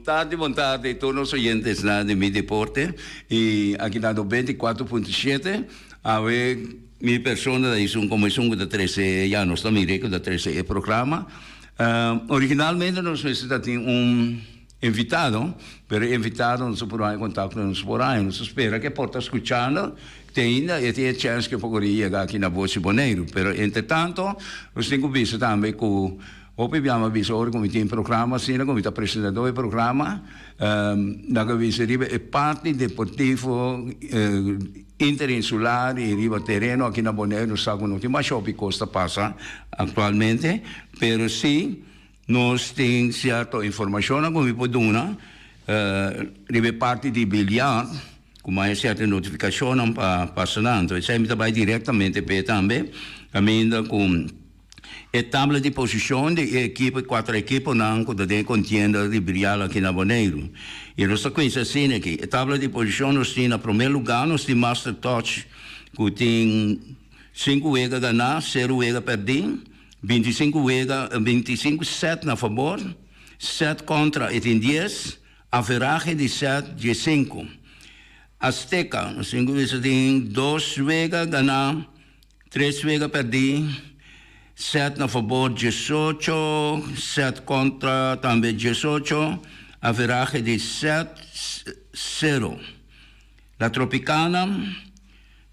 tardi, bon tardi tur nos oyentesnan di Mi Deporte y aki na 94.7. Awe mi persona ta esun como esun cu ta trece, ya nos ta mira cu ta trece e programa. Originalmente nos mester ta tin un invitado, pero e invitado nos a por haña contacto nos por haña. Nos ta spera cu e por ta scuchando te ainda e tin e chance cu e por yega aki na Voz di Boneiru. Pero entre tanto nos tin cu bisa tambe cu Hopi bia mi a bisa ora ku mi tin programa asina ku mi ta presentador e programa nan a bisa riba e parti deportivo interinsular i riba tereno aki na Boneiru nos sa ku no tin masha hopi kos ta pasa aktualmente pero si nos tin sierto informashonnan ku mi por duna riba e parti di biliar ku maya sierto notifikashonnan pa pasa nan. Entonces esei mi ta bai direktamente p'e tambe kaminda ku. E tabla di posishon di e ekipo e kuater ekiponan ku ta den e kontienda di Brial aki na Boneiru. I nos ta kuinsa asina aki, e tabla di posishon nos tin na promé lugá nos tin Master Touch ku tin sinku wega ganá, sero wega pèrdí, bintisinku wega bintisinku sèt na fabor, sèt kontra e tin dies, averahe di sèt diesinku. Azteca nos tin ku bisa tin dos wega ganá. Tres wega perdí, sèt na fabor diesocho, sèt kontra tambe diesocho, averahe di sèt sero. La Tropicana,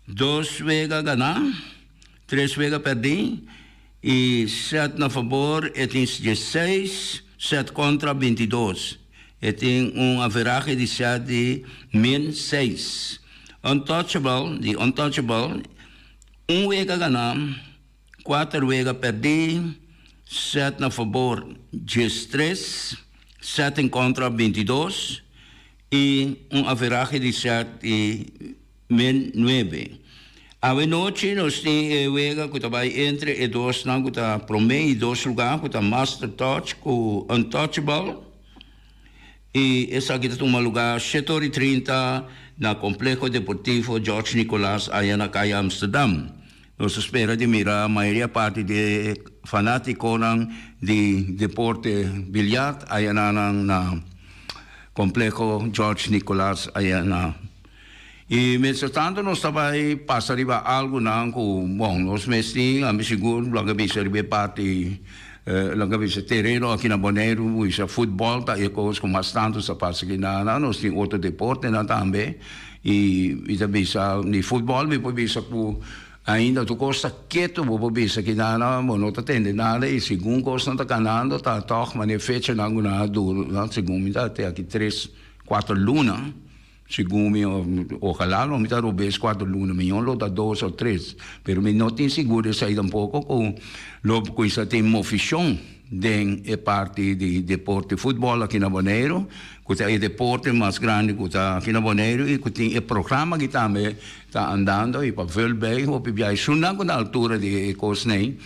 dos wega ganá, tres wega perdí i sèt na fabor e tin diesseis, sèt kontra bintidos. E tin un averahe di sèt di min seis. Untouchable di Untouchable, un wega ganá, kuater wega pèrdí, sèt na fabor diestres, sèt en kontra bintidos i un averahe di sèt di min nuebe. Awe nochi nos tin e wega ku ta bai entre e dosnan ku ta promé i dos lugá ku ta Master Touch ku Untouchable. I esaki ta tuma lugá shete ora i trinta na Complejo Deportivo George Nicolaas aya na Kaya Amsterdam. Nos ta spera di mira mayoria parti di e fanátikonan di deporte biljart aya na nan na Complejo George Nicolaas aya na. I mientras tanto nos ta bai pasa riba algunan ku bon nos mes tin ami sigur lo a bisa riba e parti lo a bisa tereno aki na Boneiru bisa futbòl ta e kos ku mas tantu sa pasa aki na nan nos tin otro deportenan tambe i mi ta bisa di futbòl mi por bisa ku ainda tur kos ta ketu bo por bisa aki na nan bo no ta tende nada i segun kosnan ta kanando ta tòg manera fechanan ku nan a dura segun mi ta te aki tres kuater luna. Segun mi, ojalá lo mi ta robes cuatro luna, miyon lo ta dos o tres, pero mi no tin sigur di esai tampoco cu lo cuminsa tin moficion den e parti di deporte futbol aki na Boneiru, cu ta e deporte mas grandi cu ta aki na Boneiru y cu tin e programa aki tambe ta andando y pa vul bay hopi biaha esunnan cu na altura di e cosnan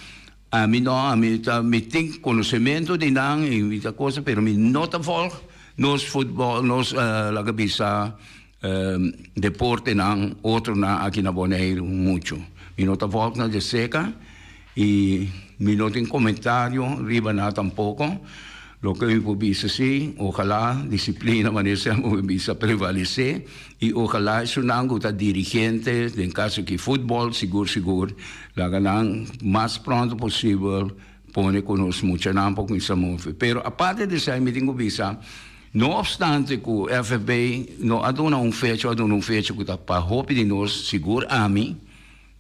Ami no, ami ta, mi tin conocemento di nan y mi ta cosa, pero mi no ta volg nos futbol, nos laga bisa deportenan, otronan aki na Boneiru mucho. Mi no ta volg nan de cerca y mi no tin comentario riba nan tampoco. Loke mi por bisa si, ojalá disciplina manera semper mi bisa prevalece y ojalá esunnan cu ta dirigente den caso aki futbol sigur sigur laga nan mas pronto posibel pone cu nos muchanan por cuminsa move. Pero aparte di esey mi tin cu bisa no obstante cu FFB no a duna un fecha o a duna un fecha cu ta pa hopi di nos sigur ami,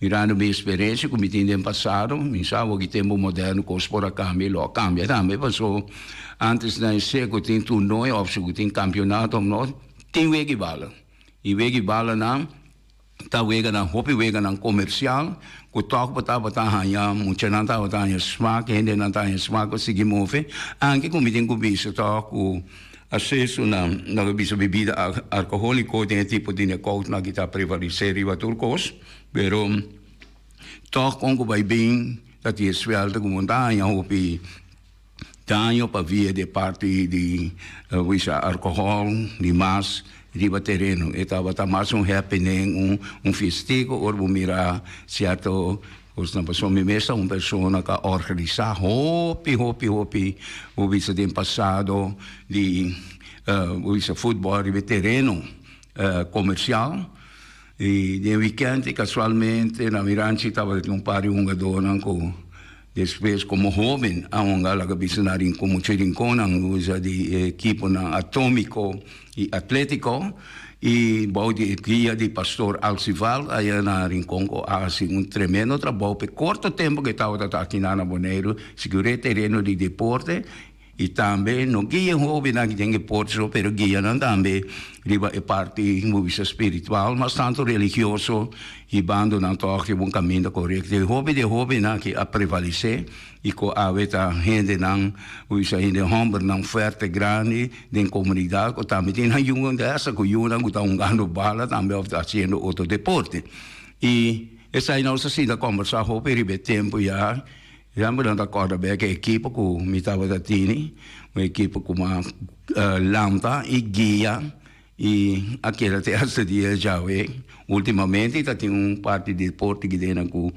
Mirando mi experiencia cu mi tin den pasado, mi sa awor ki tempo moderno cos por a cambia y lo a cambia tambe, paso antes na e seco tin toernooi of si cu tin campeonato of no, tin wega y bala. Y wega y balanan ta weganan, hopi weganan comercial cu toch bo tabata haña, muchanan tabata haña smaak, hendenan ta haña smaak pa sigui move, anke cu mi tin cu bisa toch cu Acceso na loke bisa bebida alcoholico den e tipo di necoutnan ki ta prevalece riba tur cos, pero toch con cu bay bin ta tin e suelta cu bo ta haña hopi daño pa via di e parti di bisa alcohol di mas riba tereno. E tabata mas un happening, un festico ora bo mira cierto. Kosnan pasobra mi mes ta un persona ku a organisá hopi hopi hopi bo bisa den pasado di bo bisa futbòl riba e tereno komersial i den wikènt kasualmente na mi ranchi tabatin un par di hungadónan ku Despues komo hoben a hunga laga bisa na Rincon mucha Rinconnan usa di e ekiponan Atomico y Atletico y bou di e guia di Pastor Alcival aya na Rincon cu a haci un tremendo trabou p'e corto tempo cu e tabata ta akinan na Boneiru sigura e tereno di deporte. I tambe no guia hobennan ki den e port so, pero guia nan tambe riba e parti bo bisa spiritual, mas tanto religioso, hibando nan tòg riba un kaminda korekto. E hopi di e hobennan aki a prevalesé i ku awe ta hendenan, bo bisa hende hòmbernan fuerte, grandi den komunidat ku tambe tin nan yunan dèsa ku yunan ku ta hungando bala tambe òf ta hasiendo otro deporte. I esei nos a sinta kòmbersá hopi riba e tempu ya. Ya mi no ta kòrda bek e ekipo ku mi tabata tini, un ekipo ku mi a lanta i guia i a keda te hasta dia djawe. Ultimamente ta tin un parti di deporte kidenan ku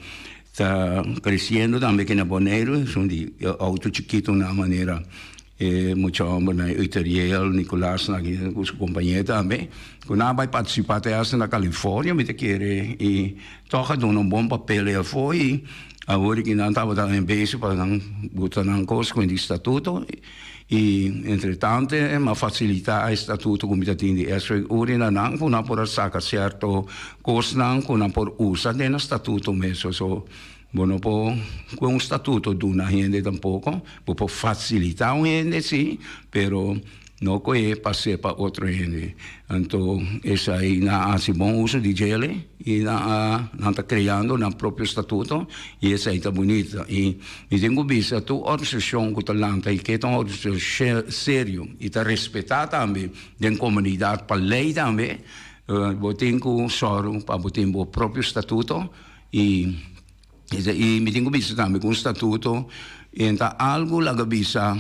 ta kresiendo tambe aki na Boneiru, esun di outo chikitonan manera E mucha hombernan Uteriel, Nicolas nan aki ku su kompañé tambe ku nan a bai partisipá te hasta na California mi ta kere i tòg a duna un bon papel ei afó i awor ki nan tabata en bese pa nan buta nan kos ku di statuto i entretante m'a fasilitá e statuto ku mi ta tin di esei uri na nan ku nan por a saka sierto kosnan ku nan por usa den nan statuto mes so. Bo no por cu un statuto duna hende tampoco, bo por facilita un hende si, pero no cu e pase pa otro hende. Anto esai nan a haci bon uso di djele y nan a nan ta creando nan propio statuto y esai ta bunita. Y mi tin cu bisa tur organisacion cu ta lanta y ke ta un organisacion serio y ta respeta tambe den comunidad pa ley tambe, bo tin cu sòru pa bo tin bo propio statuto. I i mi tin ku bisa tambe ku un statuto e ta algu laga bisa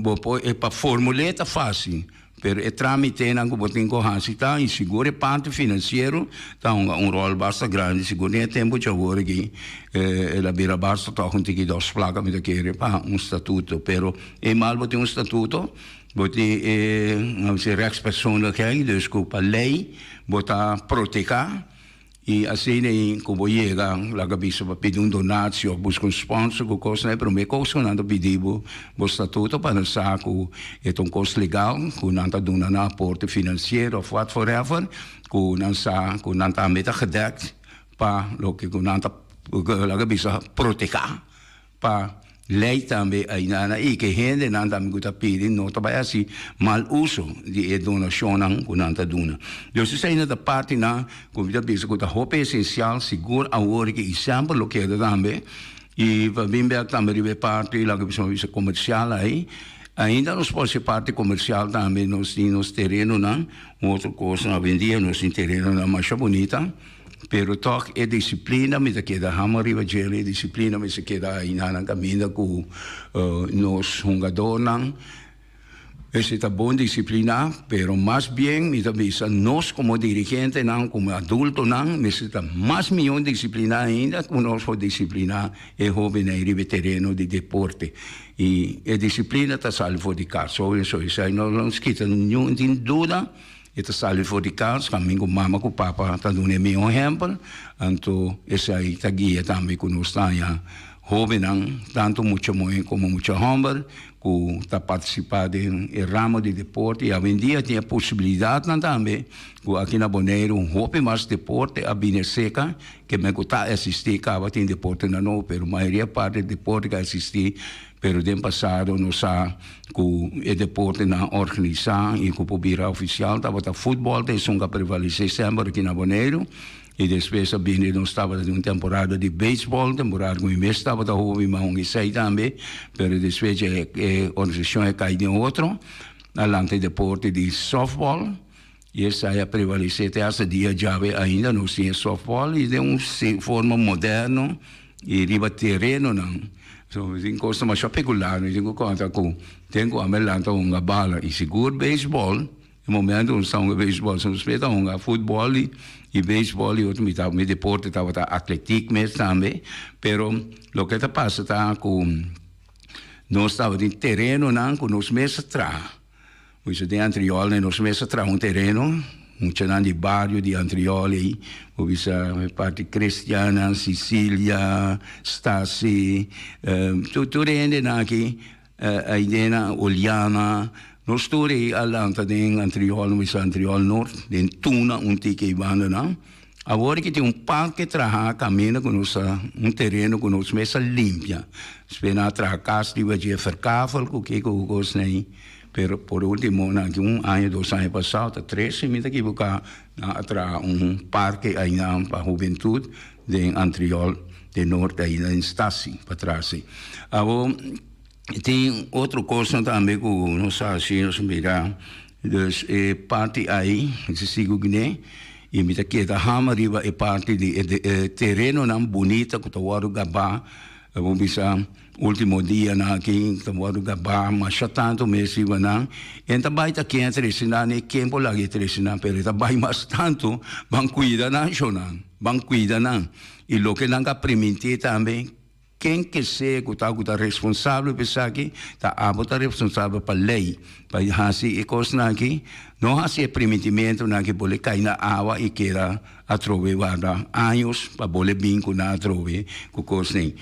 bo por e pa formul'é ta fásil pero e trámitenan ku bo tin ku hasi ta i sigur e parti finansiero ta hunga un ròl basta grandi sigur den e tempu djawor aki el a bira basta tòg un tiki dòs plaka mi ta kere pa un statuto pero e mal bo tin un statuto bo tin e rechtspersoonlijkheid dus ku pa lei bo ta protegá. I asina ei ku bo yega laga bisa pa pidi un donatie òf buska un sponsor ku kosnan e promé kos ku nan ta pidi bo bo statuto pa nan sa ku e ta un kos legal ku nan ta duna nan aporte finansiero òf wat forever ku nan sa ku nan tambe ta gedekt pa loke ku nan ta laga bisa protehá. Pa ley tambe ainana y ke hendenan tambe ku ta pidi no ta bay haci mal uso di e donacionnan ku nan ta duna. Dus esei ta partinan ku mi ta bisa ku ta hopi esencial sigur awor ki y semper lo keda tambe y pa bin bek tambe riba e parti laga bisa bisa comercial ahi ainda nos por haci parti comercial tambe nos tin nos terenonan un otro cos awendia nos tin terenonan masha bunita. Pero tòg e disiplina mi ta keda hama riba djel, e disiplina mester keda aina nan kaminda ku nos hungadornan mester ta bon disipliná, pero mas bien mi ta bisa nos komo dirigentenan, komo adultonan mester ta mas mihó disipliná ainda ku nos por disipliná e hóbennan riba e tereno di deporte. I e disiplina ta sali for di kas, so esei no nos kita niun tin duda. E ta sali for di kas, kamin ku mama ku papa ta duna e mihó ehèmpel, anto esei ta guia tambe ku nos ta haña hóbennan, tantu mucha muhé komo mucha hòmber, ku ta partisipá den e ramo di deporte. I awendia tin e posibilidatnan tambe ku aki na Boneiru hopi mas deporte a bini seka ke men ku ta eksistí kaba tin deportenan nobo, pero mayoria parti di deporte ku a eksistí Pero den pasado nos sa cu e deportenan organisa y cu por bira oficial tabata futbol ta esun cu a prevalece semper aki na Boneiru y despues a bini nos tabata den un temporada di beisbol, temporada cu mi mes tabata hopi mas un esey tambe, pero despues dje e organisacion a cay den otro a lanta e deporte di softball y esey a prevalece te hasta dia djawe ainda nos tin e softball y den un forma moderno. I riba terenonan. So mi tin kos ta masha pecular, mi tin ku konta ku ten ku ame lanta hunga bala i sigur beisbol. E momento nos ta hunga beisbòl, so nos mes ta hunga futbòl i beisbòl i otro mi ta mi deporte tabata atletiek mes tambe, pero loke ta pasa ta ku nos tabatin terenonan ku nos mes a traha. Bo den Antriol nos mes a traha un tereno, muchanan di bario di Antriol ei, bo bisa parti Cristianan, Cecilia, Stasi, tur e hendenan aki. Aidena, Oliana, nos tur ei a lanta den Antriol, nos bisa Antriol Noord, den Tuna un tiki ei banda nan. Awor ki tin un parke traha kaminda ku nos a, un tereno ku nos mes a limpia. Despues nan a traha kas riba dje, verkavel ku kiko ku kosnan ei. Pero por ultimo nan ki un aña, dos aña pasado, ta tres si mi ta ekiboká, nan a traha un parke einan pa hubentut den Antriol den Noord ei den Stasi patras ei. Awor. Tin otro cosnan tambe cu nos a haci, nos a mira, dus e parti ayi, mi ta sigui guine, y mi ta keda hama riba e parti di e terenonan bunita cu ta wordo gaba, bo bisa ultimo dianan aki ta wordo gaba masha tanto mes riba nan, e ta bay ta ken a trece nan, ni ken por laga e trece nan, pero e ta bay mas tanto ban cuida nan shownan, ban cuida nan, y loke nan ta priminti tambe. Ken ke sea ku ta ku ta responsabel pa esaki, ta abo ta responsabel pa lei pa hasi e kosnan aki. No hasi e primitimentunan aki bo le kai na awa i keda atrobe warda años pa bo le bin ku nan atrobe ku kosnan.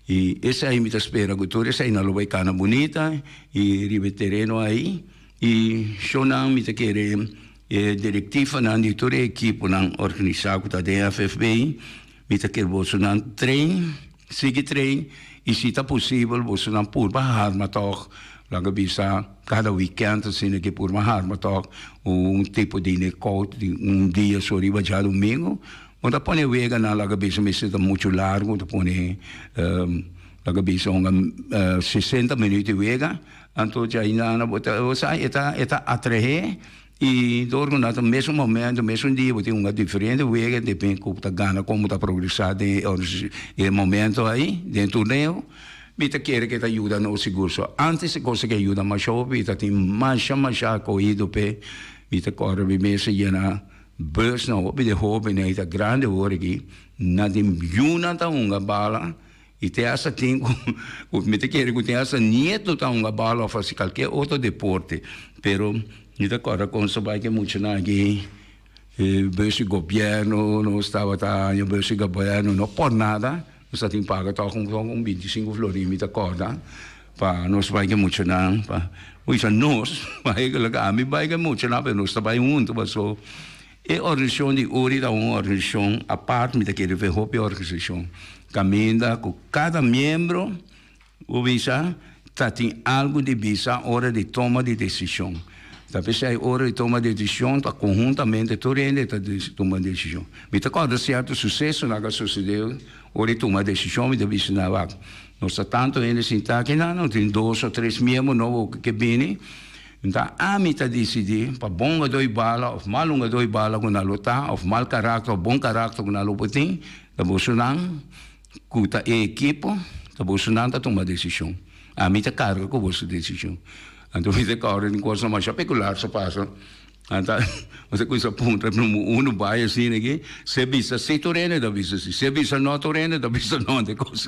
I esei mi ta spera ku tur eseinan lo bai kana bunita i riba e tereno ai i shownan mi ta kere e direktivanan di tur e ekiponan organisá ku ta den FFB. Mi ta kere bosonan train, sigui train, i si ta posibel bosonan purba harma tòg, laga bisa kada wikènt asina ke purba harma tòg un tipo di nekout di un dia so riba djadumingu. Bo ta pone weganan laga bisa mester ta muchu largu, ta pone laga bisa un 60 minuut di wega, anto djainana bo ta bo sa e ta e ta atraé. I dor ku nan ta mesun momento, mesun dia bo tin hunga diferente wega depende ku bo ta gana kon bo ta progresá den e momento ei den e torneo. Mi ta kere ku e ta yuda nos sigur. So antes e cosa ke yuda masha hopi i ta tin masha masha akohido p'e. Mi ta kòrda mi mes a yena bus nan hopi di hóbennan i ta grandi awor aki nan tin yunan ta hunga bala. I te hasta tin ku mi ta kere ku tin hasta nieto ta hunga bal òf hasi kalke otro deporte. Pero mi ta kòrda kon sa bai ku e muchanan aki bus di gobièrnu nos tabata haña bus di gobièrnu no por nada nos ta tin paga tòg un 25 florin mi ta kòrda pa nos bai ku e muchanan pa bisa nos bai ami bai ku e muchanan pero nos ta bai huntu paso E organisashon di Uri ta un organisashon apart, mi ta kere fe hopi organisashon, kaminda ku kada miembro bo bisa ta tin algu di bisa ora di toma di desishon. Ta p'esei ora di toma di desishon ta konhuntamente tur hende ta tuma desishon. Mi ta kòrda sierto susesonan ku a susedé ora di tuma desishon, mi ta bisa nan wak, nos ta tantu hende sintá aki nan, nos tin dos o tres miembro nobo ku ke bini. Nta ami ta disidí pa bon hungadó bala òf mal hungadó bala ku nan lo ta, òf mal karakter òf bon karakter ku nan lo por tin, ta bosonan ku ta e ekipo, ta bosonan ta tuma desishon. Ami ta karga ku boso desishon. Anto mi ta kòrda di un kos masha pekular sa pasa. Anta bo ta kuminsá puntra number uno bai asina aki, si e bisa si tur hende ta bisa si, si e bisa no tur hende ta bisa no. E kos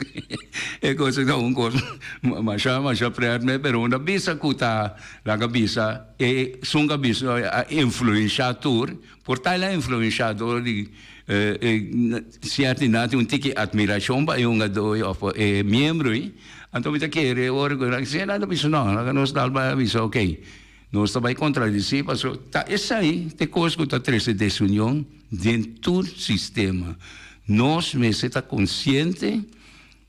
e kos ta un kos masha masha pret mes, pero un ta bisa ku ta laga bisa e esun ku a bisa a influenshá tur, por ta el a influenshá dor di sierto nan tin un tiki atmirashon pa e hungadó òf pa e miembro ei, anto mi ta kere ora ku nan ta bisa no, laga nos dal bai a bisa okay. Nos ta bai contradeci pasobra ta esai ta e cos cu ta trece desunion den tur sistema. Nos mester ta consciente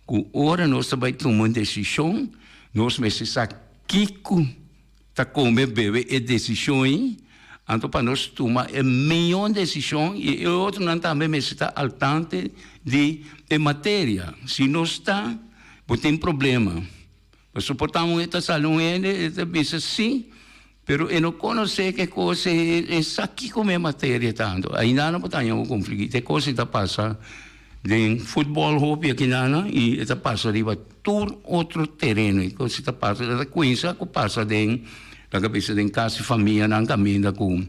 cu ora nos ta bai tuma un decision nos mester sa kico ta come bebe e decision ei, anto pa nos tuma e mion decision y e otronan tambe mester ta al tante di e materia. Si nos ta bo tin problema. Soportá un e ta sali un hende e ta bisa sí, pero e no konosé ke kos e e sa kiko mi e materia tantu. Ainda no por ta haña un konflikto. E kos ei ta pasa den futbòl hopi akinana i e ta pasa riba tur otro tereno. E kos ei ta pasa, e ta kuinsa ku pasa den. Laga bisa den kas di famianan kaminda ku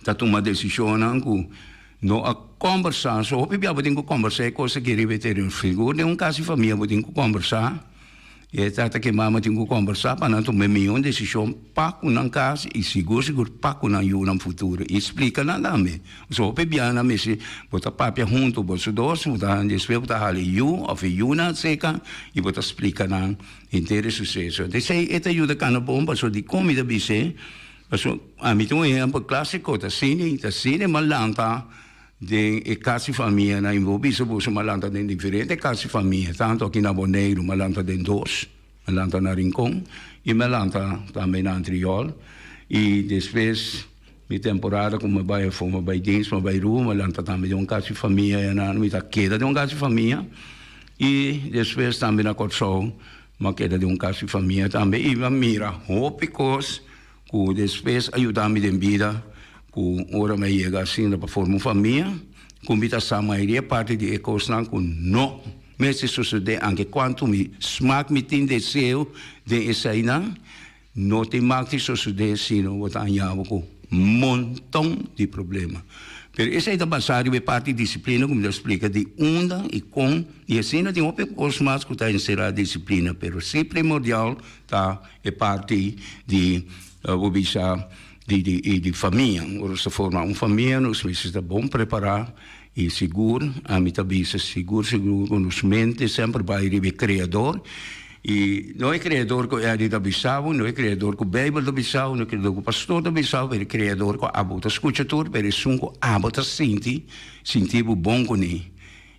ta tuma desishonnan ku no a kòmbersá. So hopi bia bo tin ku kòmbersá e kos aki riba e tereno. Sigur den un kas di famia bo tin ku kòmbersá. E tata ku e mama tin ku kòmbersá pa nan tuma e mihó desishon pa ku nan kas i sigur sigur pa ku nan yunan futuro. I splika nan tambe. So hopi bia nan mester bo ta papia huntu boso dos, bo ta despues bo ta hala e yu òf e yunan aserka i bo ta splika nan henter e suseso. Esei e ta yuda kana bon pasobra dikon mi ta bis'é? Pasobra ami ta un ehèmpel klásiko, ta asina i ta asina e malanta den e kas di famianan i bo bisa boso malanta den diferente kas di famia, tantu aki na Boneiru malanta den dos, malanta na Rincon i malanta tambe na Antriol i despues mi temporada ku mi bai afó mi bai dins mi bai Aruba malanta tambe den un kas di famia ayanan mi ta keda den un kas di famia i despues tambe na Kòrsou. Mi a keda den un kas di famia tambe i mi a mira hopi kos ku despues a yuda mi den bida ku ora mi a yega asina pa forma un famia ku mi ta sa mayoria parti di e kosnan ku no mester sosodé anke kuantu mi smak mi tin deseo den eseinan. No tin mag di sosodé sino bo ta haña bo ku monton di problema. Pero esei ta basá riba e parti disiplina ku mi ta splika di unda i kon i asina tin hopi kos mas ku ta enserá disiplina pero si primordial ta e parti di bo bisa di di di famia. Ora nos ta forma un famia nos mester ta bon prepará i sigur ami ta bisa sigur sigur ku nos mente semper bai riba e Kreador. I no e Kreador ku Eddie ta bisa bo, no e Kreador ku Beibel ta bisa bo, no e Kreador ku pastor ta bisa bo, pero e Kreador ku abo ta skucha tur, pero esun ku abo ta sinti, sinti bo bon kuné.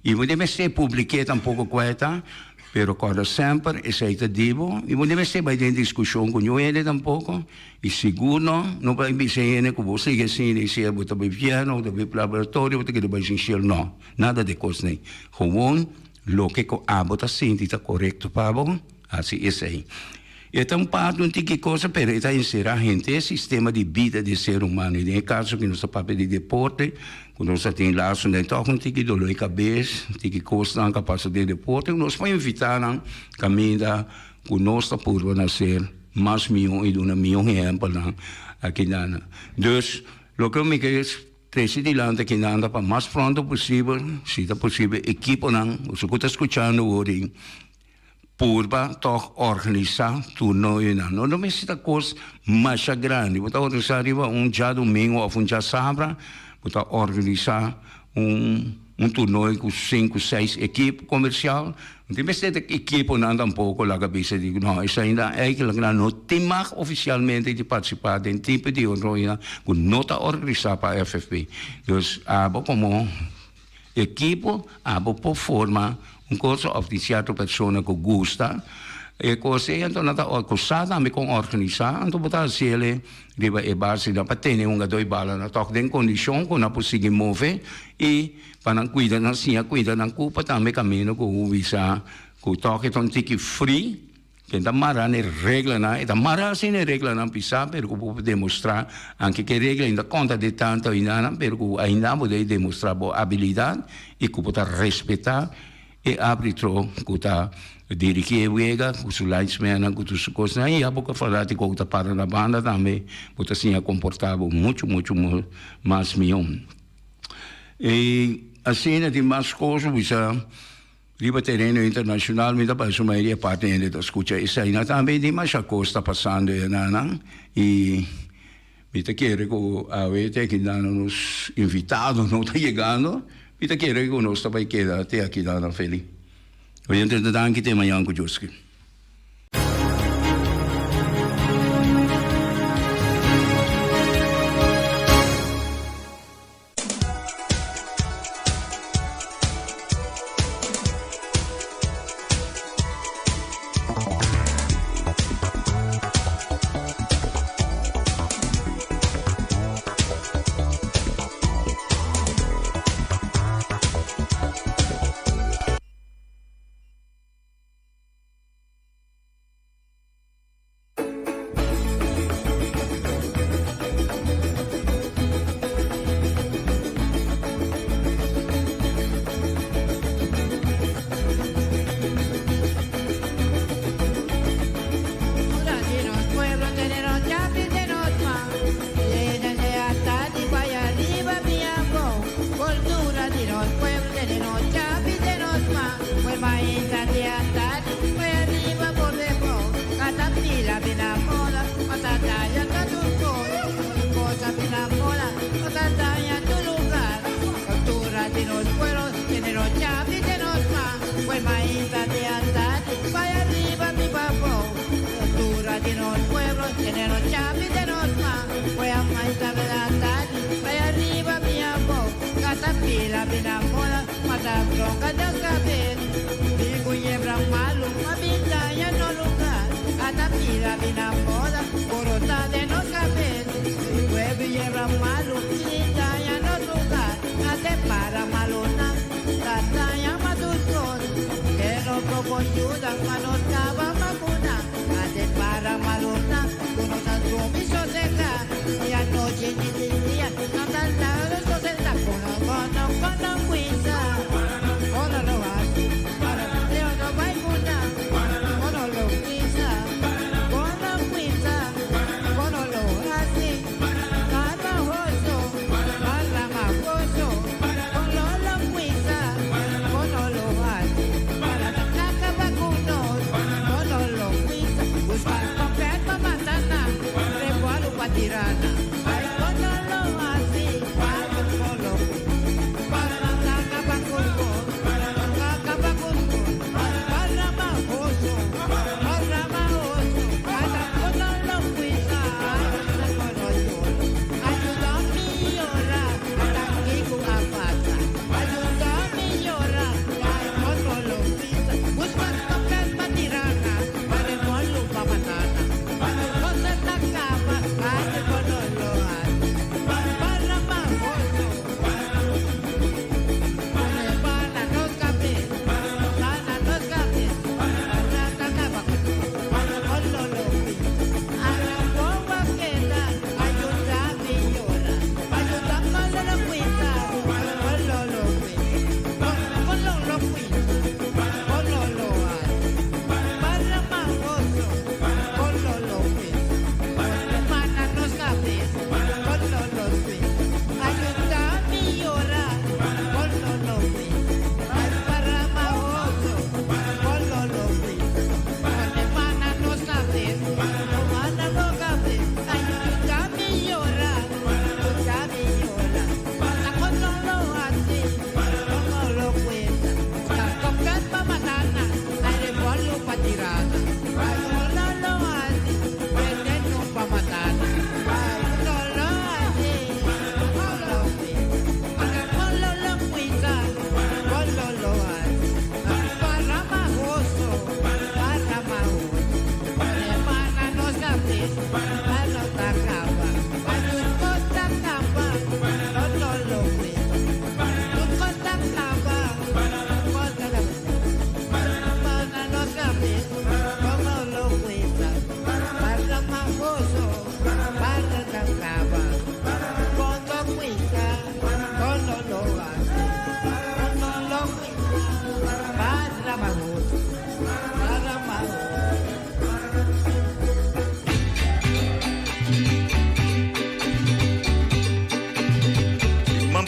I bo debe ser publik'é tampoko ku e ta, pero kòrda semper esei ta di bo, i bo debe ser bai den diskushon ku niun hende tampoko, i sigur no, no bai bisa e hende ku bo sigui asina i sea bo ta bai fièrnu, bo ta bai laboratorio, bo ta keda bai sin shel, no, nada di e kosnan ei. Gewoon. Loke ku abo ta sinti ta korekto pa bo, hasi esei. E ta un parti un tiki kosa, pero e ta enserá henter e sistema di bida di e ser humano. I den e kaso ku nos ta papia di deporte, ku nos ta tin laso den tòg un tiki doló di kabes, un tiki kosnan ku a pasa den deporte, ku nos por invitá nan kaminda ku nos ta purba na ser mas mihó i duna mihó ehèmpelnan akinan. Dus, loke mi ke. Trece dilanti kinan ta pa mas pronto posibel, si ta posibel ekiponan, boso cu ta scuchando wori, purba toch organisa turnoyonan. No no mester ta cos masha grandi, bo ta organisa riba un djadomingo of un djasabra, bo ta organisa un Un turnooi ku sinku, seis ekipo komersial. No tin mester ta ekiponan tampoko laga bisa di no esei eigenlijk nan no tin mag ofisialmente di partisipá den tipo di tornoinan ku no ta organisá pa FFP. Dus abo komo ekipo abo por forma un kos òf di sierto persona ku gusta e kos ei anto nan ta kusá tambe kon organisá anto bo ta hasiel Riba e base nan pa tene hungadó i bala nan tòg den kondishon ku nan por sigui move i pa nan kuida nan siña kuida nan kupa tambe kaminda ku wisa ku tòg e ta un tiki fri ken ta mara na e reglanan e ta mara si na e reglanan pisá pero ku bo por demostrá anke ku e regla ainda konta di tantu ainda nan pero ku ainda bo debe demostrá bo abilidat i ku bo ta respetá E arbitro ku ta dirigí e wega ku su linesmannan ku tur su kosnan i abo ku fanátiko ku ta para na banda tambe bo ta siña komportá bo muchu muchu mas mihó. I asina tin mas kos ku bisa riba tereno internashonal mi ta parse mayoria parti hende ta skucha eseinan tambe tin masha kos ta pasando enanan i Mi ta kere ku awe te akinan nos invitado no ta yegando, mi ta kere ku nos ta bai keda te akinan Feli. Oyente ta danki te mañan ku Joski.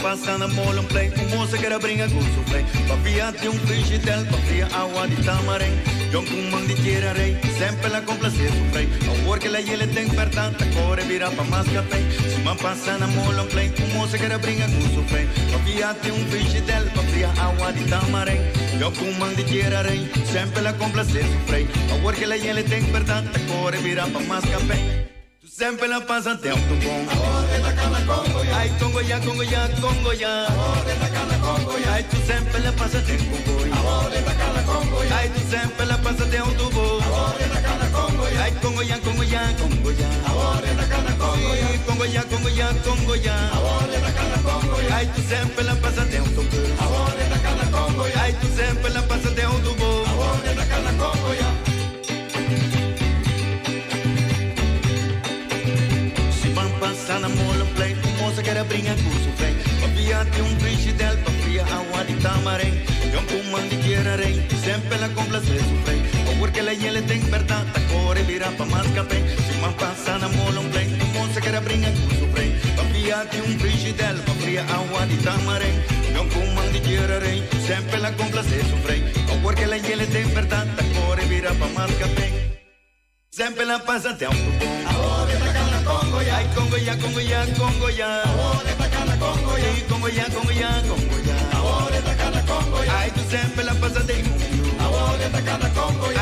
Pasa na Molenplein, un mosa ku a bringa ku su frei. Papia tin un frigidel, papia awa di tamarijn. Jonkuman di tera rei, semper el a komplasé su frei. Awor ku el a yele den pèrtá, ta kore bira pa mas kafé. Siman pasa na Molenplein, un mosa ku a bringa ku su frei. Papia tin un frigidel, papia awa di tamarijn. Jonkuman di tera rei, semper el a komplasé su frei. Awor ku el a yele den pèrtá, ta kore bira pa mas kafé. Semper el a pasa tempu bon. Ai Congo ya, Congo ya, Congo ya. Ai tu semper el a pasa tempu bon. Ai tu semper el a pasa tempu bon. Ai Congo ya, Congo ya, Congo ya. Congo ya, Congo ya, Congo ya. Ai tu semper el a pasa tempu bon. Ai tu semper el a pasa tempu bon. Siman pasa na Molenplein, un mosa ku a bringa ku su frei. Papia tin un frigidel, papia awa di tamarijn. Jonkuman di tera rei, semper el a komplasé su frei. Awor ku el a yele den pèrtá, ta kore bira pa mas kafé. Siman pasa na Molenplein, un mosa ku a bringa ku su frei. Papia tin un frigidel, papia awa di tamarijn. Jonkuman di tera rei, semper el a komplasé su frei. Awor ku el a yele den pèrtá, ta kore bira pa mas kafé. Semper el a pasa tempu bon. Ai Congo ya, Congo ya, Congo ya. Congo ya, Congo ya, Congo ya. Ai tu semper el a pasa tempu.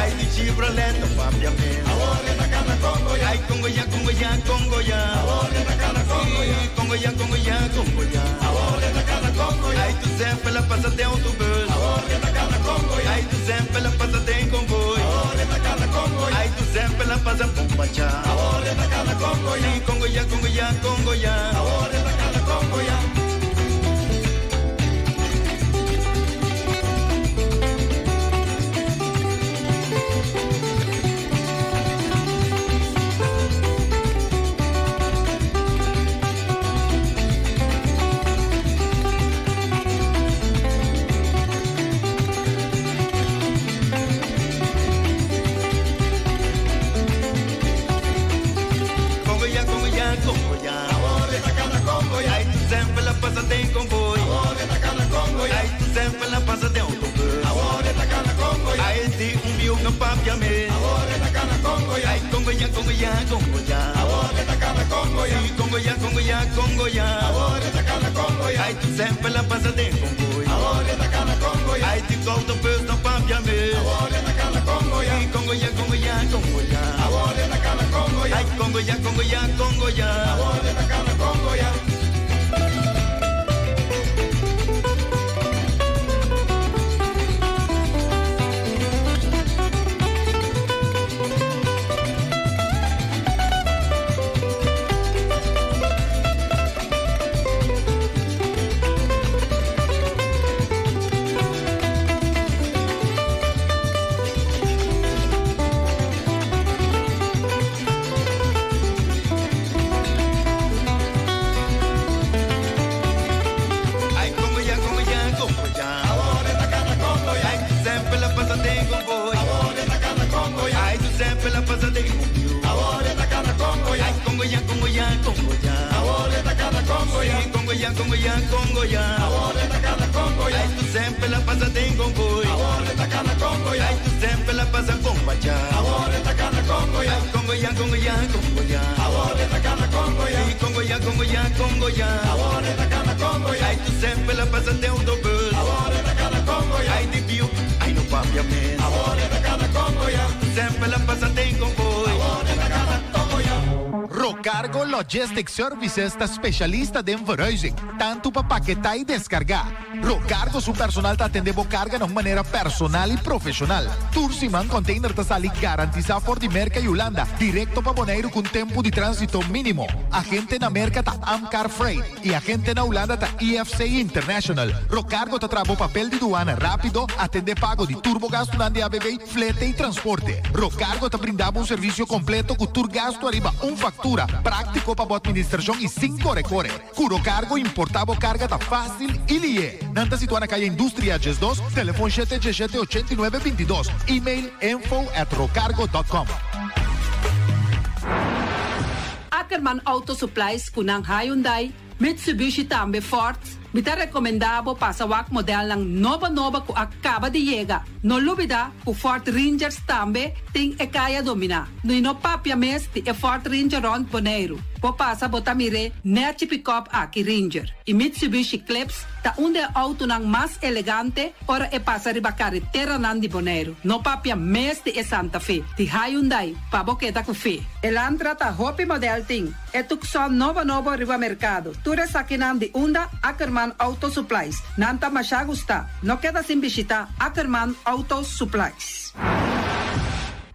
Ai di Chevrolet, papiamento. Congo ya. Ay Congo ya, Congo ya, Congo ya. Awor ta kana Congo ya. Congo ya, Congo ya, Congo ya. Awor ta kana Congo ya. Ay tu semper la pasa den autobus. Awor ta kana Congo ya. Ay tu semper la pasa den convoy. Awor ta kana Congo ya. Ay tu semper la pasa bombacha. Awor ta kana Congo ya. Congo ya, Congo ya, Congo ya. Awor ta kana Congo ya. Congo ya, Congo ya, Congo ya. Awor ta kana Congo ya. Ay tu semper la pasa den convoy. Awor ta kana Congo ya. Ay tu semper la pasa den autobus. Awor ta kana Congo ya. Ay di un biu no papia me. Awor ta kana Congo ya. Ay Congo ya, Congo ya, Congo ya. Awor ta kana Congo ya. Congo ya, Congo ya, Congo ya. Awor ta kana Congo ya. Ay tu semper la pasa den convoy. Awor ta kana Congo ya. Ay di autobus no papia me. Awor ta kana Congo ya. Congo ya, Congo ya, Congo ya. Awor ta kana Congo ya. Ay Congo ya, Congo ya, Congo ya. Awor ta kana Congo ya. Ay Congo ya, Congo ya, Congo ya. Awor ta kana Congo ya. Ay tu semper la pasa den convoy. Awor ta kana Congo ya. Ay tu semper la pasa den convoy. Awor ta kana Congo ya. Ay Congo ya, Congo ya, Congo ya. Awor ta kana Congo ya. Congo ya, Congo ya, Congo ya. Awor ta kana Congo ya. Ay tu semper la pasa den convoy. Awor ta kana Congo ya. Ay tu semper la pasa bomba ya. Awor ta kana Congo ya. Ay Congo ya, Congo ya, Congo ya. Awor ta kana Congo ya. Congo ya, Congo ya, Congo ya. Awor ta kana Congo ya. Ay tu semper la pasa den autobus. Awor ta kana Congo ya. Ay di biu, ay no papia mes. Awor ta kana Congo ya. Tu semper la pasa den convoy. Awor ta kana Congo ya. Rocargo Logistics Services ta spesialista den verhuizing, tantu pa paketá i deskargá. Rocargo su personal ta atendé bo karga na un manera personal i profeshonal. Tur siman container ta sali garantisá for di Merka i Hulanda direkto pa Boneiru ku un tempu di tránsito mínimo. Agente na Merka ta Amcar Freight i agente na Hulanda ta IFC International. Rocargo ta traha bo papel di duana rápido, atendé pago di tur bo gastunan di ABV, flete i transporte. Rocargo ta brinda bo un servisio kompleto ku tur gastu ariba un faktura, práktiko pa bo atministrashon i sin kore kore. Ku Rocargo importá bo karga ta fásil i lié. Nan ta situá na Kaya Industria 12, telefon shete djeshete ochenta i nuebe bintidos, email info at rocargo dot com. Ackerman Auto Supplies ku nan Hyundai, Mitsubishi tambe Ford, mi ta rekomendá bo pasa wak modelnan nobo nobo ku a kaba di yega. No lubidá ku Ford Rangers tambe tin e kaya dominá. I no papia mes di e Ford Ranger rònt Boneiru. Bo pasa bo ta mir'é nèchi pikòp aki Ranger. I Mitsubishi Eclipse ta un di e outonan mas elegante ora e pasa riba kareteranan di Boneiru. No papia mes di e Santa Fe di Hyundai pa bo keda ku fe. Elantra ta hopi modèl tin. E Tucson nobo nobo riba merkado. Tur esakinan di unda Ackerman Auto Supplies. Nan ta masha gustá. No keda sin bishitá Ackerman Auto Supplies.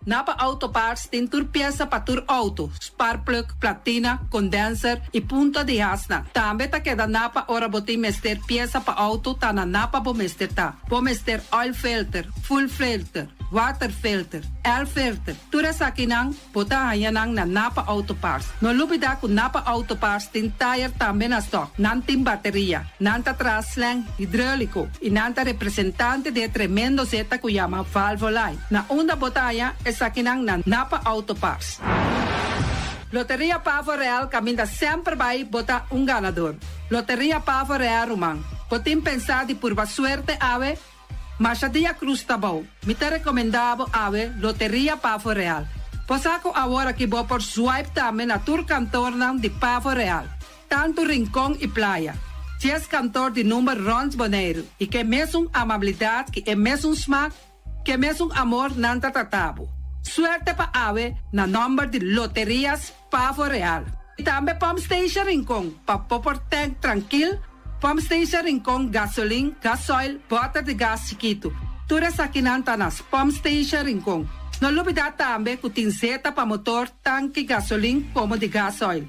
Napa Auto Parts tin tur piesa pa tur auto, sparkplug, platina, condenser y punta di hasnan. Tambe ta keda Napa ora bo tin mester piesa pa auto ta na Napa bo mester ta. Bo mester oil filter, fuel filter, water filter, air filter, tur esakinan Bo ta haña nan na Napa Auto Parts. No lubidá ku Napa Auto Parts tin tayer tambe na stòk. Nan tin bateria. Nan ta traha slang hidróliko i nan ta representante di e tremendo zeta ku yama Valvoline. Na unda bo ta haña esakinan na Napa Auto Parts. Loteria Pavo Real kaminda semper bai bo ta un ganador. Loteria Pavo Real ruman. Bo tin pensá di purba suerte awe? Masha dia Cruz ta bou. Mi ta recomenda bo awe Loteria Pavo Real. Bo sa cu awor aki bo por swipe tambe na tur kantornan di Pavo Real, tanto Rincon y Playa. Dies kantor di number rond Boneiru y ke mesun amabilidad ki e mesun smaak, ke mesun amor nan ta trata bo. Suerte pa awe na nòmber di Loterias Pavo Real. I tambe Pump Station Rincon pa bo por tank trankil, Pump Station Rincon gasolin, gasoil, bòter di gas chikitu. Tur esakinan ta na Pump Station Rincon. No lubidá tambe ku tin zeta pa motor, tanki gasolin komo di gasoil.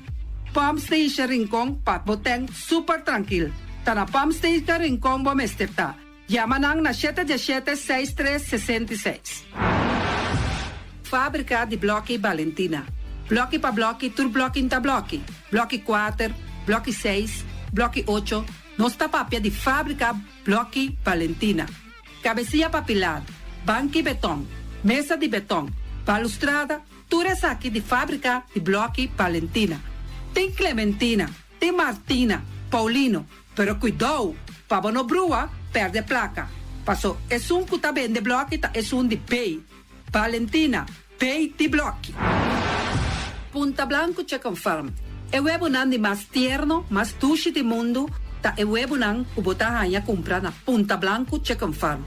Pump Station Rincon pa bo tank super trankil. Ta na Pump Station Rincon bo mester ta. Yama nan na shete diesshete seis tres 66. Fábrika di Blòki Balentina. Blòki pa blòki tur blòki n'ta blòki. Blòki kuater, blòki seis, blòki ocho, nos ta papia di Fábrika Blòki Balentina. Kabesia pa pilar, banki betòn, mesa di betòn, balustrada, tur esaki di Fábrika di Blòki Balentina. Tin Clementina, tin Martina, Paulino, Pero kuidou, pa bo no brua, pèrdè plaka. Paso esun ku ta bende blòki ta esun di B. Valentina, B di blòki. Punta Blanco Chicken Farm, E webunan di mas tierno, mas dushi di mundu ta e webunan ku bo ta haña kumpra na Punta Blanco Chicken Farm.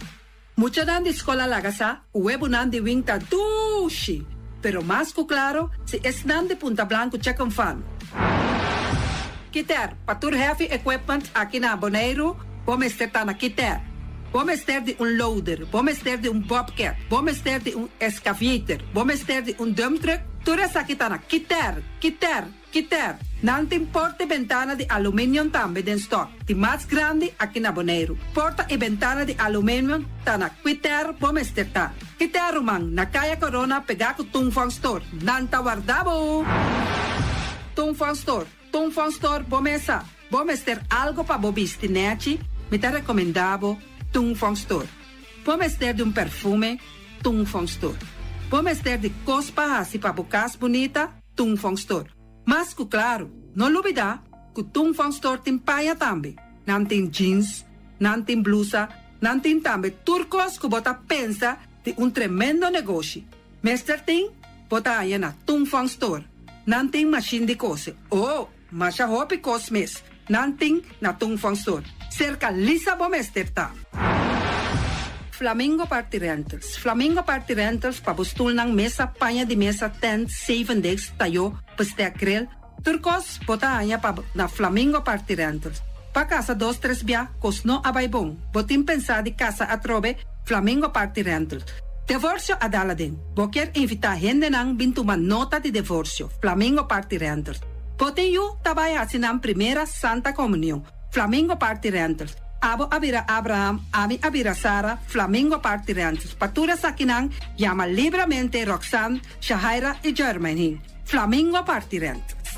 Muchanan di skol a laga sa ku webunan di wing ta dushi, pero mas ku klaro si esnan di Punta Blanco Chicken Farm. Kiter, pa tur heavy equipment aki na Boneiru, bo mester ta na Kiter. Bo mester di un loader, bo mester di un bobcat, bo mester di un excavator, bo mester di un dump truck, tur esaki ta na Kiter, Kiter, Kiter, nan tin porta i bentana di aluminium tambe den stock, di mas grandi aki na Boneiru. Porta i bentana di aluminium ta na Kiter bo mester ta. Kiter ruman, na Kaya Corona pegá ku Tung Fong Store. Nan ta warda bo! Tung Fong Store, Tung Fong Store bo mesa. Bo mester algo pa bo bisti nèchi? Mi ta rekomendá bo Tung Fong Store. Bo mester di un perfume? Tung Fong Store. Bo mester di kos pa hasi pa bo kas bunita? Tung Fong Store. Mas ku klaru, no lubidá ku Tung Fong Store tin paña tambe. Nan tin jeans, nan tin blusa, nan tin tambe tur kos ku bo ta pensa di un tremendo negoshi. Mester tin, bo ta haña na Tung Fong Store. Nan tin mashin di kose. Oh, masha hopi kos mes nan tin na Tung Fong Store. Serka Lisa bo mester ta. Flamingo Party Rentals Flamingo Party Rentals pa bo stulnan, mesa, paña di mesa, tent, zevendegs, tayó, bestek, grill, tur kos bo ta haña pa na Flamingo Party Rentals. Pa kasa dos tres bia kos no a bai bon, bo tin pensá di kasa atrobe? Flamingo Party Rentals. Devorsio a dal aden. Bo kier invitá hendenan bin tuma nota di devorsio? Flamingo Party Rentals. Bo tin yu ta bai hasi nan primera Santa Komunion? Flamingo Party Rentals. Abo a bira Abraham, ami a bira Sara, Flamingo Party Rentals. Pa tur esakinan, yama libramente Roxanne, Shahaira i Jermaine. Flamingo Party Rentals.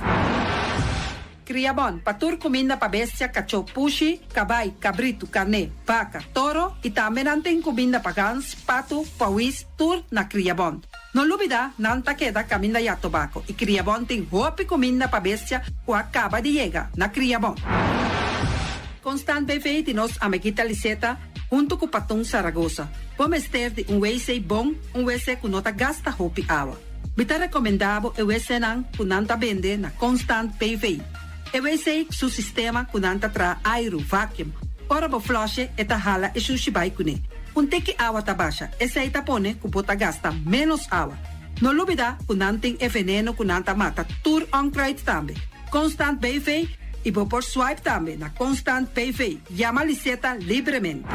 Kriabon, pa tur kuminda pa bestia, kachó, pushi, kabai, kabritu, karné, baka, toro i tambe nan tin kuminda pa gans, patu, pawis, tur na Kriabon. No lubida, nan ta keda kaminda ya tobako i Kriabon tin hopi kuminda pa bestia ku a kaba di yega na Kriabon. Constant BV di nos amiguita Liseta huntu ku Patun Saragosa. Bo mester di un wc bon, un wc ku no ta gasta hopi awa. Mi ta rekomendá bo e wcnan ku nan ta bende na Constant BV. E wc su sistema ku nan ta traha airu, vacuum. Ora bo flush'e e ta hala e shushi bai kuné. Un tiki awa ta basha, esei ta pone ku bo ta gasta ménos awa. No lubidá ku nan tin e veneno ku nan ta mata tur onkruid tambe. Constant BV i bo por swipe tambe na Constant BV. Yama Liseta libremente.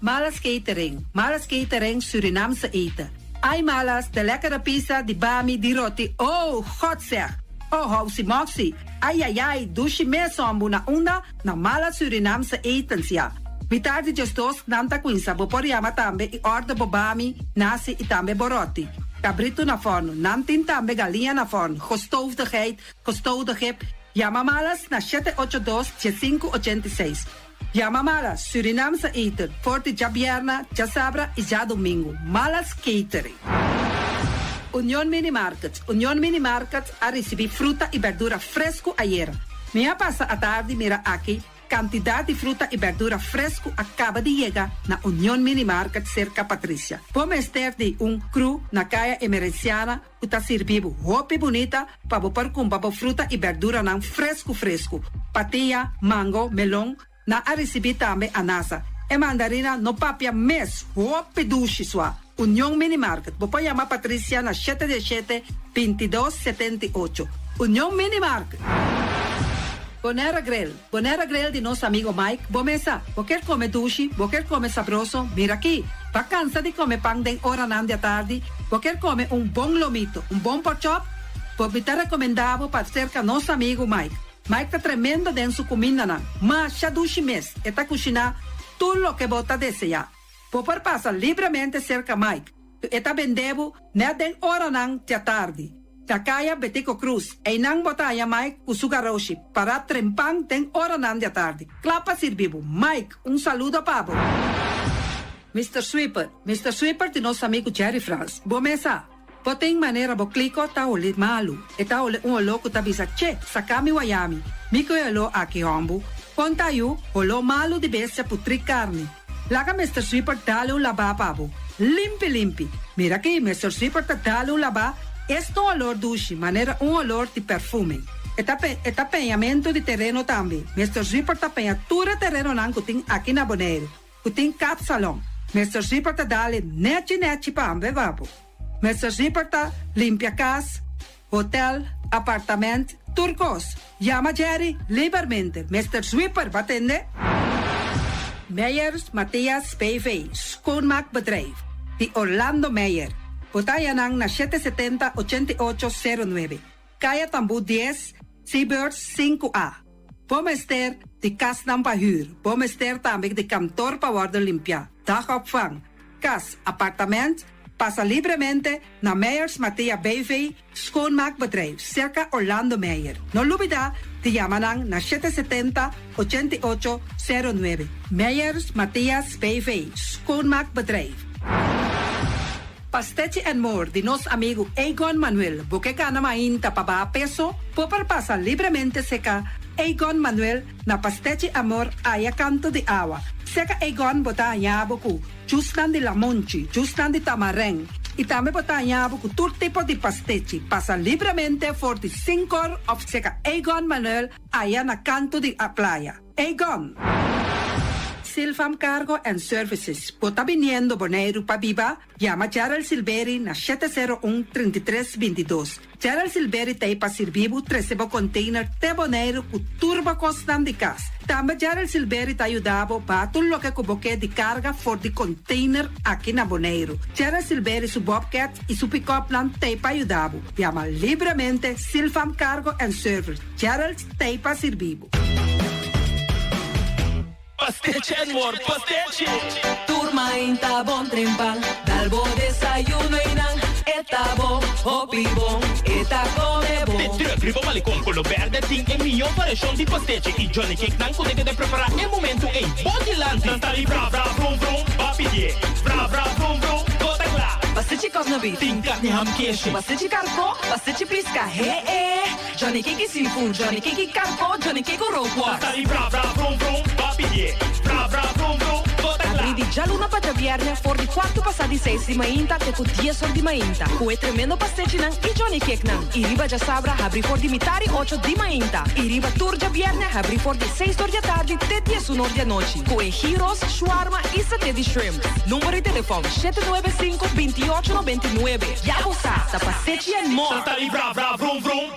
Malas Catering, Malas Catering Surinaamse eten. Ai Malas, de lekkere pizza, di bami, di roti, oh, God zeg! Oh, housi moxi, ai ai ai, dushi mes hombu na unda? Na Malas Surinaamse etens ya. Mitar di 12 nan ta cuinsa, bo por yama tambe y order bo bami, nasi y tambe bo roti. Cabrito na forno, nan tin tambe galiña na forno, gestoofde geit, gestoofde kip. Yama Malas na 782 1586. Yama Malas Surinaamse eten for di djabierna, djasabra y djadomingo. Malas Catering. Union Mini Market Union Mini Market a ricibi fruta y berdura fresco ayera. Mi a pasa atardi mira aki cantidad di fruta y berdura fresco a caba di yega na Union Mini Market cerca Patricia. Bo mester di un crew na Caya Emerenciana cu ta sirbi bo hopi bunita pa bo por cumpra bo fruta y berduranan fresco fresco. Patia, mango, melon, nan a ricibi tambe anasa. E mandarina no papia mes, hopi dushi swa. Union Mini Market, bo por yama Patricia na shete diesshete, bintidos, setenta i ocho. Union Mini Market. Bonera Grill. Bonera Grill di nos amigo Mike. Bo mesa, bo kier come dushi, bo kier come sabroso, mira aki. Bo cansa di come pan den oranan di atardi, bo kier come un bon lomito, un bon porkchop, bo mi ta recomenda bo pa cerca nos amigo Mike. Mike ta tremendo den su cumindanan. Masha dushi mes, e ta cushina tur loke bo ta desea. Bo por pasa libremente cerca Mike. E ta bende bo net den oranan di atardi. Na Caya Betico Croes, einan bo ta haya Mike cu su garoshi, para trempan den oranan di atardi. Cla pa sirbi bo. Mike, un saludo pa bo. Mr. Sweeper, Mr. Sweeper di nos amigo Jerry Frans. Bo mesa, bo tin manera bo kliko ta hole malu. E ta hole un oló ku ta bisa, "Che, saka mi wayami. Mi ku e oló aki hombu. Konta yu, oló malu di bestia putri karni. Laga Mr. Sweeper dal un labá pa bo. Limpi limpi. Mira aki, Mr. Sweeper ta dal un labá. Esta un olor dushi, manera un olor di perfume. E ta peñamento di tereno tambe. Mr. Sweeper ta peña tur e terenonan ku tin aki na Boneiru. Ku tin kapsalon. Mr. Sweeper ta dal e nechi nechi pa bo. Mr. Sweeper ta limpia kas, hotel, apartamento, tur kos. Yama Jerry liberamente. Mr. Sweeper, bo a tende? Meyers Matthias BV, Schoonmaakbedrijf, di Orlando Meyer. Bo ta haya nan na 770 8809. Kaya Tambu 10, Seabirds 5A. Bo mester di kasnan pa huur. Bo mester tambe di kantor pa wordu limpia. Dagopvang. Kas, apartamento, pasa libremente na Meyers Matthias BV, Schoonmaakbedrijf, serka Orlando Meyer. No lubida di yama nan na 770 8809. Meyers Matthias BV, Schoonmaakbedrijf. Pastechi and More di nos amigo Egon Manuel. Bo ke kana mainta pa baha peso, por pasa libremente serka Egon Manuel na Pastechi Amor aya kanto di awa. Serka Egon bo ta haya bo ku juicenan di lamunchi, juicenan di tamarijn. I tambe bo ta haya bo ku tur tipo di pastechi. Pasa libremente for di 5 of serka Egon Manuel aya na kanto di a playa. Egon. Silvam Cargo and Services. Bo ta biniendo Boneiru pa biba? Yama Gerald Silveri na 701-3322. Gerald Silveri t'ei pa sirbi bo trese bo container te Boneiru ku tur bo kosnan di kas. Tambe Gerald Silveri ta yuda bo baha tur loke ku bo ke di karga for di container aki na Boneiru. Gerald Silveri su Bobcat i su pick-up nan t'ei pa yuda bo. Yama libremente Silvam Cargo and Service. Gerald t'ei pa sirbi bo. Pastechi and More, pastechi! Tur mainta bon trempan, dal bo desayuno einan, e ta bon, hopi bon, e ta come bon. De truck riba malecon color berde tin e mihor variacion di pastechi y Johnny Cake nan cu ta prepara e momento ei bo dilanti. Nan ta di bra bra vrum vrum, b'a pidi. Bra bra vrum vrum, bo ta cla. Pastechi kosnabi, Tin carni ham keshi. Pastechi carco, pastechi pisca, he eh. Johnny Cake seafood, Johnny Cake carco, Johnny Cake rookworst. Nan ta di bra bra vrum vrum, b'a pidi. Bra bra vrum vrum, bo ta cla. Habri di djaluna pa djabièrnè for di 6:15 di mainta te ku 10 or di mainta. Ku e tremendo pastechinan i Johnny Cake nan. I riba djasabra habri for di 7:30 di mainta. I riba tur djabièrnè habri for di 6 or di atardi te 11 or di anochi. Ku e gyros, shawarma i saté di shrimp. Number di telefon 795 2899. Ya bo sa, ta Pastechi and More. Nan ta di bra bra vrum vrum.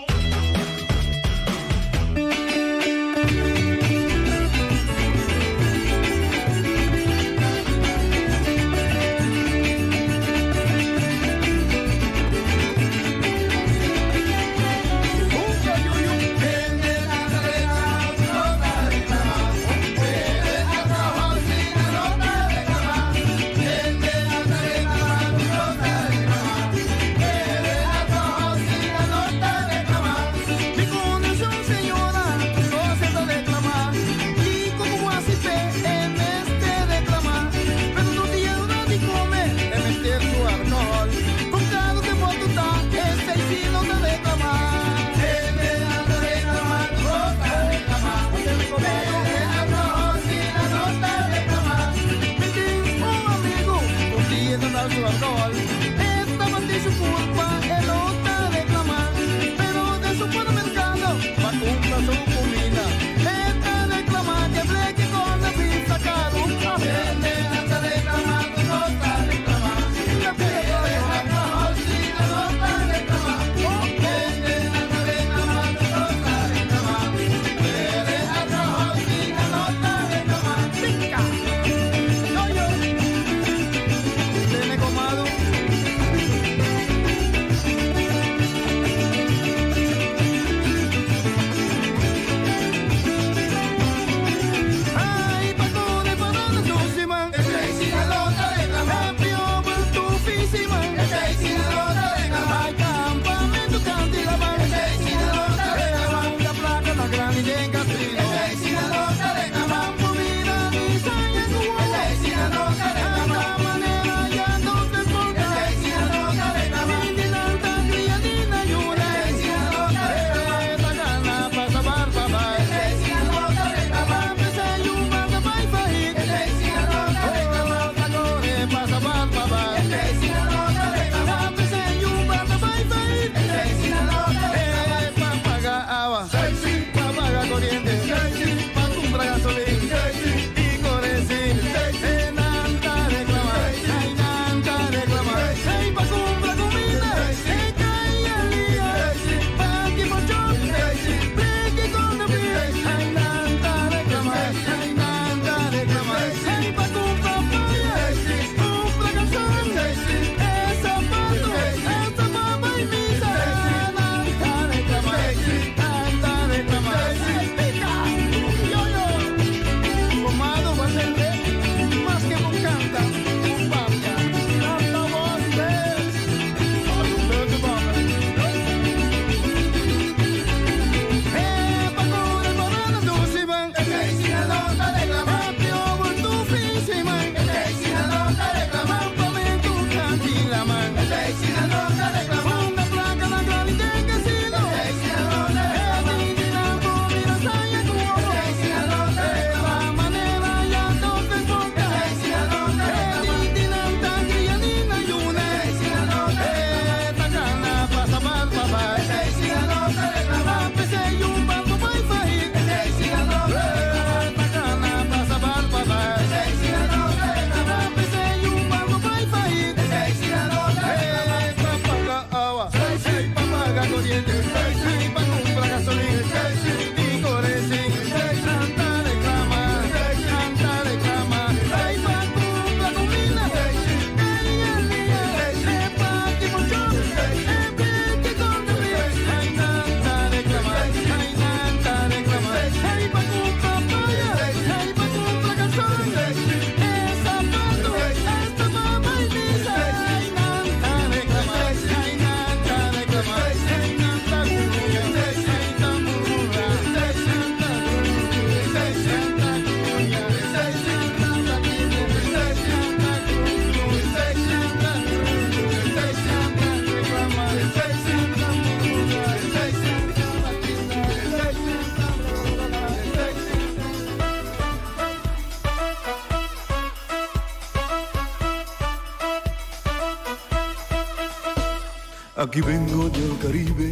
Aquí vengo del Caribe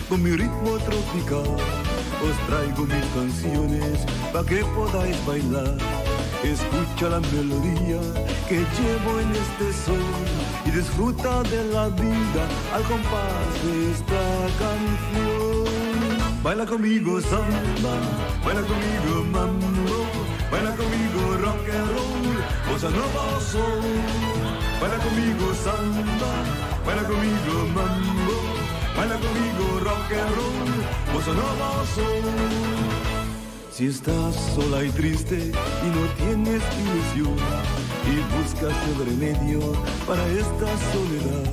con mi ritmo tropical. Os traigo mis canciones pa' que podáis bailar. Escucha la melodía que llevo en este son y disfruta de la vida al compás de esta canción. Baila conmigo samba, baila conmigo mambo, baila conmigo rock and roll, bossa nova o soul. Baila conmigo samba, baila conmigo mambo, baila conmigo rock and roll, bossa nova o soul. Si estás sola y triste y no tienes ilusión y buscas el remedio para esta soledad,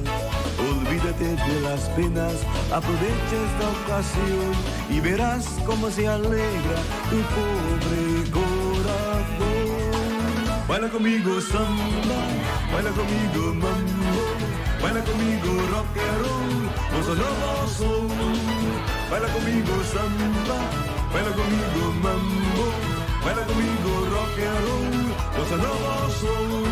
olvídate de las penas, aprovecha esta ocasión y verás cómo se alegra tu pobre corazón. Baila conmigo samba, baila conmigo mambo, baila conmigo rock and roll, bossa nova o soul. Baila conmigo samba, baila conmigo mambo, baila conmigo rock and roll, bossa nova o soul.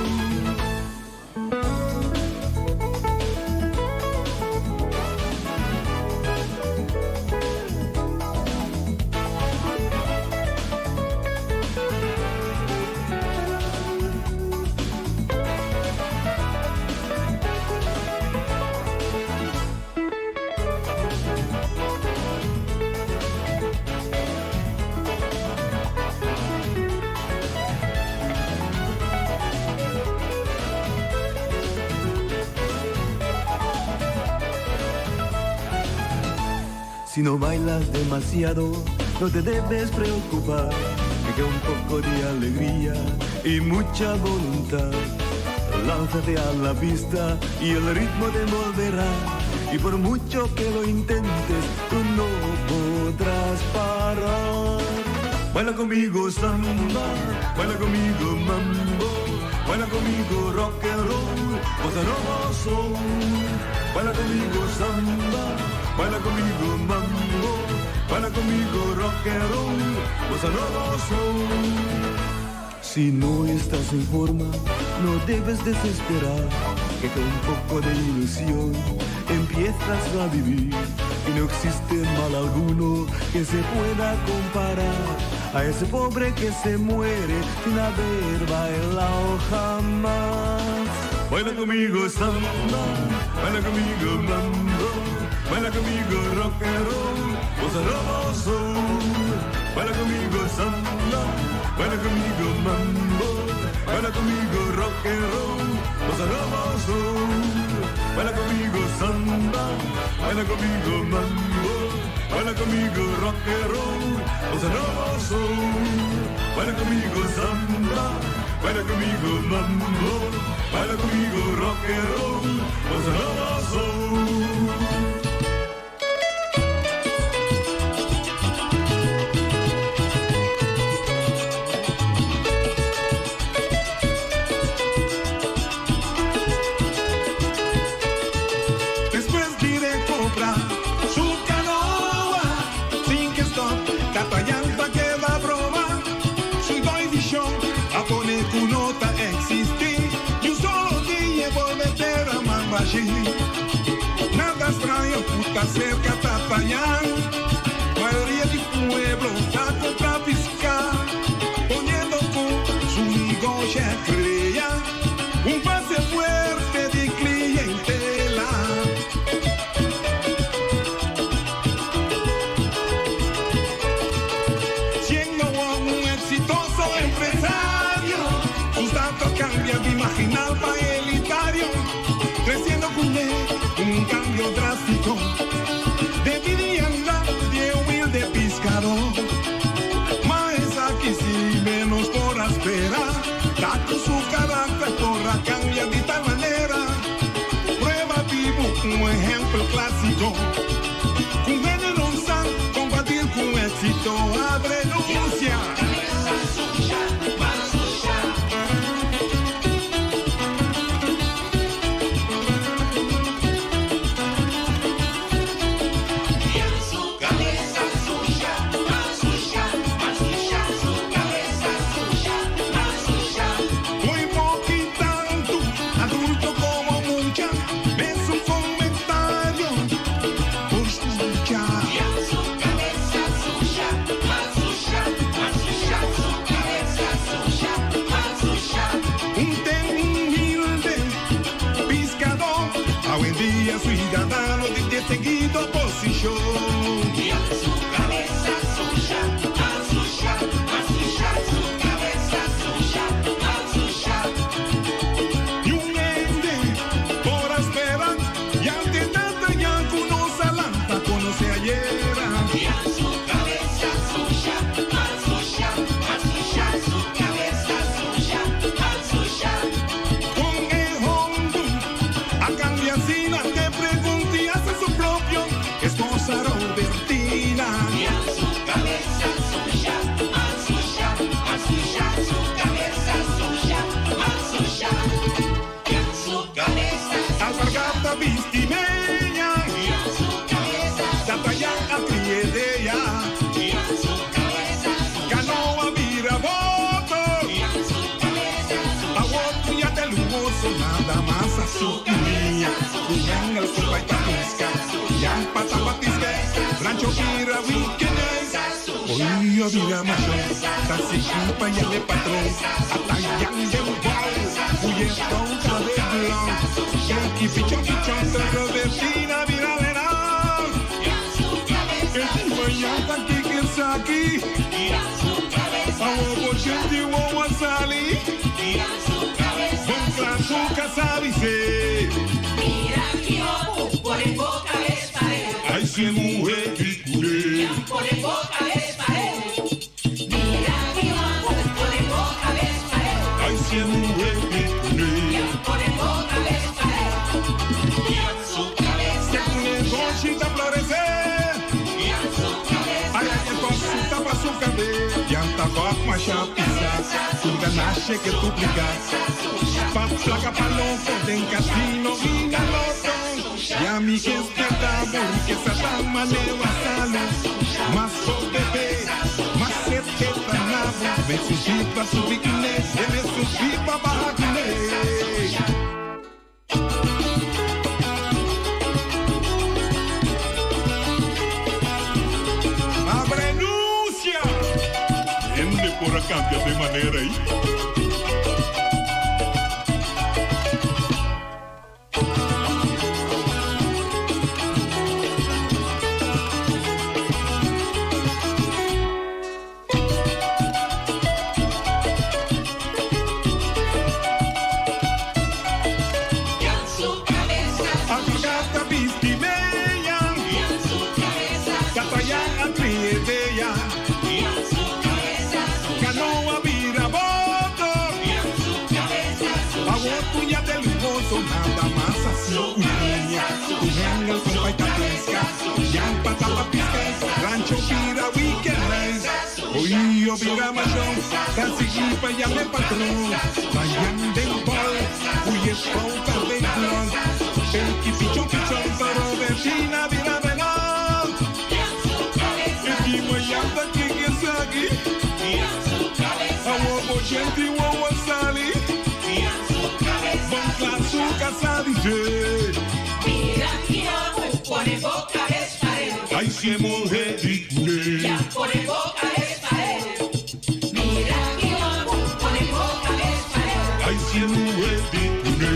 Si no bailas demasiado, no te debes preocupar. Que un poco de alegría y mucha voluntad. Lánzate a la pista y el ritmo te envolverá. Y por mucho que lo intentes, tú no podrás parar. Baila conmigo samba, baila conmigo mambo, baila conmigo rock and roll, bossa nova soul. Baila conmigo samba, baila conmigo mambo, baila conmigo rock and roll, bossa nova soul. Si no estás en forma, no debes desesperar, que con un poco de ilusión empiezas a vivir. Y no existe mal alguno que se pueda comparar a ese pobre que se muere sin haber bailado jamás. Baila conmigo samba, baila conmigo mambo, baila conmigo rock and roll, bossa nova soul. Baila conmigo samba, baila conmigo mambo, baila conmigo rock and roll, bossa nova soul. Baila conmigo samba, baila conmigo mambo, baila conmigo rock and roll, bossa nova soul. Baila conmigo samba, baila conmigo mambo, baila conmigo rock and roll, bossa nova soul. Despues di recobrá su canoa, sin ke stop, Tatayan ta keda broma. Su doy di shon a pone cu no ta existi, di un solo dia e bolbe tera man bashi. Nada straño cu ta cerca Tatayan, mayoria di pueblo ta compra pisca, poniendo cu su negoshi a crea un base fuerte di clientela. Siendo un exitoso empresario, su status cambia di marginal pa elitario, creciendo cu ne un cambio drástico de vivienda di e humilde piscadó. Ma esaki si menos por a spera, ta cu su carácter por a cambia di tal manera. Prueba bibu, un ehempel clásico, cu hende no sa combatir cu éxito a renuncia. Muy poki tantu adulto como mucha, mesun comentario por scucha. Un ten humilde piscadó, awendia ciudadano di distinguido posicion. Y un hende por a spera, y ante tanta ya cu nos a lanta conoce ayera. Con e hondu a cambia asina te pregunta y hace su propio esposa Robertina. Alpargata bisti meña, Tatayan a criedea, Canoa bira boto, Awor cu ya ta luhoso nada mas a su mia, Cu hengel por bai pa pisca, Yan pa tapa pisca, Rancho bira weekend. Oí a bira macho, ta sigui pa yam'e patron, Atayan den bou, huye ton cabe blon, Yankee pichon pichon, ta Robertina bira lenon. E di mañan ta kiko esaki, Awor bo shenti wowo a sali, Bon cla su casa bis'é. Ay si muhe di cure. Ay si muhe di cure. Que cu negoshi ta florece. Ay ay e cosa ta. tapa su kabes. Yan ta gòk masha pisá, su ganashi ke dupliká. Pa plaka pa loko den kasino i na loto. Ya mi ke spièrta bo, rikesa ta manewa salu. Mas bo bebe, mas set e ta na bo. Mesun pipa subi kuné, e mesun pipa baha kuné. Abrenuncia! Hende por a cambia den manera ei? Alpargata bisti meya. Kataya a triedea. Kanoa bira boto. Awor puña te lujoso nada mas así ku puña. Ku hengel con paita pesca. Yan pa tapa pisca. Rancho bira weekend reis. Oio bira mashon. Ta sigui pa yama e patron. Bayan den bol. Uye pouta den klon. Penki pichon pichon. Pa Robertina bira melon. E di mayan ta ken esaki. Awor bo shenti wowo sali. Bon kla su kasa di dje. Ay si e muhe di kuné. Ay si e muhe di kuné.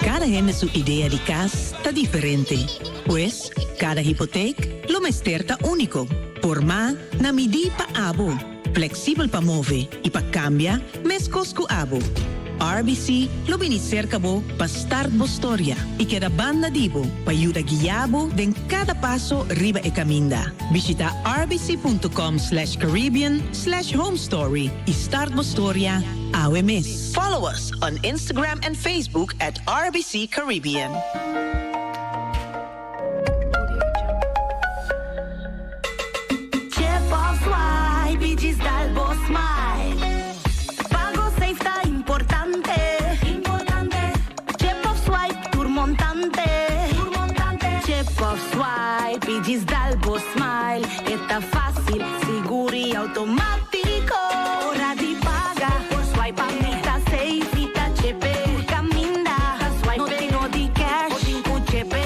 Kada hende su idea di kas ta diferente. Pues, kada hipotek lo mester ta úniko, formá na midí pa abo, fleksibel pa move i pa kambia meskos ku abo. RBC lo bini serka bo pa start bo storia i keda banda di bo pa yuda guia bo den kada paso riba e kaminda. Bishita rbc punto com slash caribbean slash homestory i start bo storia awe mes. Follow us on Instagram and Facebook at RBC Caribbean. Chip of swipe y djis dal bo smile. Pago safe ta importante. Importante. Chip of swipe tur montante. Tur montante. Chip of swipe y djis dal bo smile. E ta facil, sigur y automatico. Ora di paga por swipe a mi ta safe y ta chepe. Tur caminda ta swipe no tin no di cash. Bo tin cu chepe.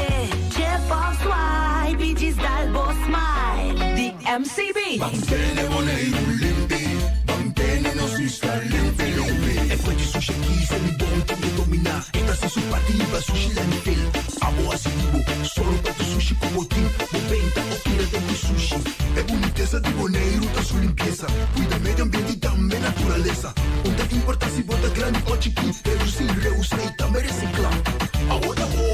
Chip of swipe y djis dal bo smile. Di MCB. Ban tene Boneiru limpi, ban tene nos isla limpi limpi. E fuente sushi aki se mi bon tin ke dominá. E ta hasi su parti riba sushi landfill. Abo hasi di bo, solo pa tu sushi ku bo tin. Bo benta o tira den di sushi. E bunitesa di Boneiru ta su limpiesa. Kuida medio ambiente i tambe naturalesa. Un ta importá si bo ta grandi o chikí. Redusí, reusá i tambe resiklá. Awo ta ora.